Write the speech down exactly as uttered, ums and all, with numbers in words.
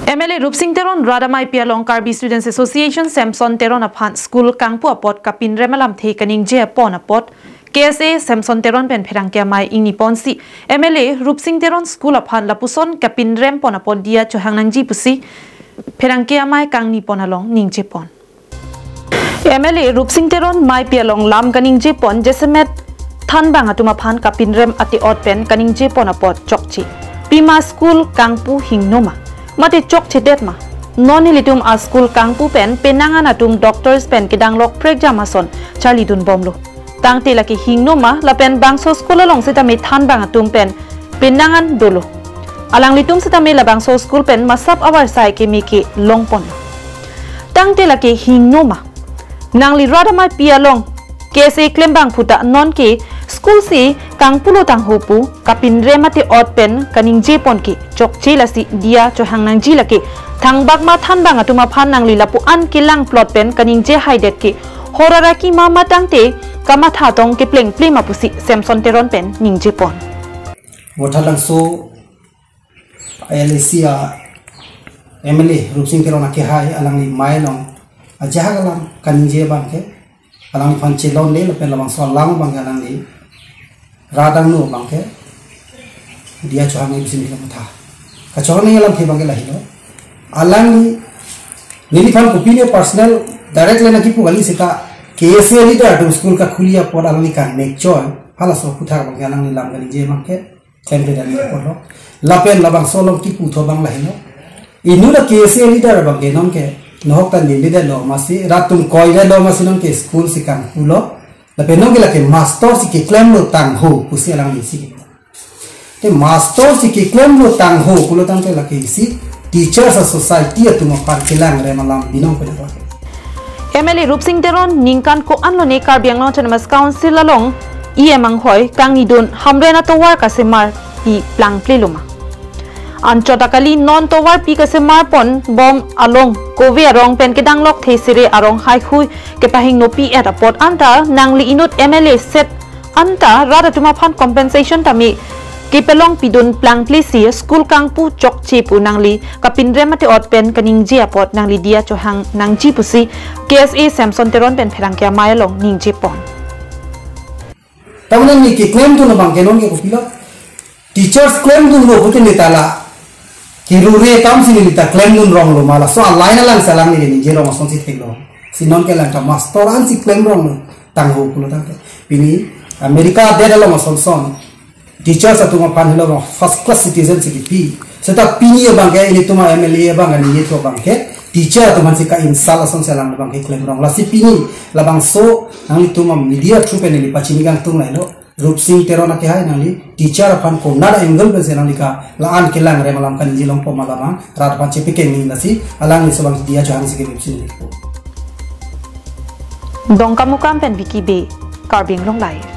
M L A Rupsing Teron rat amaipi along Karbi Students Association Samson Teron aphan school kangpu apot kapinrem alamthe kaningje pon apot K S A Samson Teron pen pherangke amei ingni ponsi M L A Rupsing Teron school aphan lapuson kapinrem pon apot diya chohang nangji pusi pherangke amei kangni pon along ningje pon. M L A Rupsing Teron maipi along lam kaningje pon jasemet thanbang atum aphan kapinrem ate-ot pen kaningje pon apot chokche. Pima school kangpu hingnoma mate chokchedet ma? Non nelitum a school kangpu pen penang an atum doctors pen kedanglok prekjam ason charlidun bomlo. Tangte lake hingnoma lapen bangso school along sitame thanbang atum pen penang an dolo. Alanglitum sitame labangso school pen masap avarsai keme kelong pon. Tangte lake hingnoma? Nangli rat amaipi along K S A klembang puta nonke school si kangpulo tangho pu kapinrem ate-ot pen kaningje pon ke chokche, lasi diya chohang nangji lake thangbak ma thanbang atum aphan nangli lapu-an kelang plot pen kaningje haidet ke horaraki ma ma tangte kamatha tong keplengple ma pusi Samson Teron pen ningje pon. Vothatlangso L A C a M L A Rupsing Teron akehai alangli mei along ajahak alam kaningje abangke alangliphan chelonle lapen labangso alam abangke alangli radang no abangke diya chohang nangji pusi neli kamatha. Kachohang nangji alamthe abangke lahelo. Alangli neliphan kopine personal direct le nangkipu kali seta K S A leader atum school kakhuli apot alangli kangnek choi. Halaso aphuthak abangke alangli lam kaningje abangke klemkledet apotlo. Lapen labangso along kipu tho abang lahelo. Inut a K S A leader abangke nonke nohok ta neli detlo masi, rat atum koi detlo masi nonke school si kangpulo. Lapen nonke lake master si keklemlo tangho pusi alangli isi. Te master si keklemlo tangho pulo tangte lake isi Teachers a Society atum aphan kelangrem alam binong pen lake. M L A Rupsing Teron ningkan ko-an lone Karbi Anglong Autonomous Council along E M anghoi kangnidun Hamren atovar kasemar pi plangple loma? Anchot akali non tovar pi kasemar pon bom along kove arong pen kedanglok thesere arong haihui kepahingno pi-et apot anta nangli inut M L A set anta rat atum aphan compensation tame kepelong pidun plangple si school kangpu chokche pu nangli kapinrem ate-ot pen kaningje apot nangli diya chohang nangji pusi K S A Samson Teron pen pherangke amei along ningje pon. Tamne ni keklemdun abangke nonke kopilo? Teachers klemdunlo pute neta la kirure atum si neta klemdun ronglo ma, laso a-line alang si alang neli ningje rong asonsi theklo. Si nonke lang ta master an si klem ronglo tangho pulo tangte. Pini America adet along asonson teachers atum aphan helo first class citizen si kipi. Seta pini abangke ilitum a-M L A abang ani yetu abangke teacher atum aphan si ka-insult asonsi alang abangke klem rong. Lasi pini labangso nanglitum a-media through pen neli pachini kangtung lahelo. Rupsing Teron akehai nangli teacher aphan konat angle pensi nangli ka la-an kelangrem alam kaningje longpo ma labang rat aphan chepekeng nangji, lasi alangli laso abang diya chohang si keme pusi neli pu. Dongkamukam pen Vicky Bey, Karbi Anglong Live.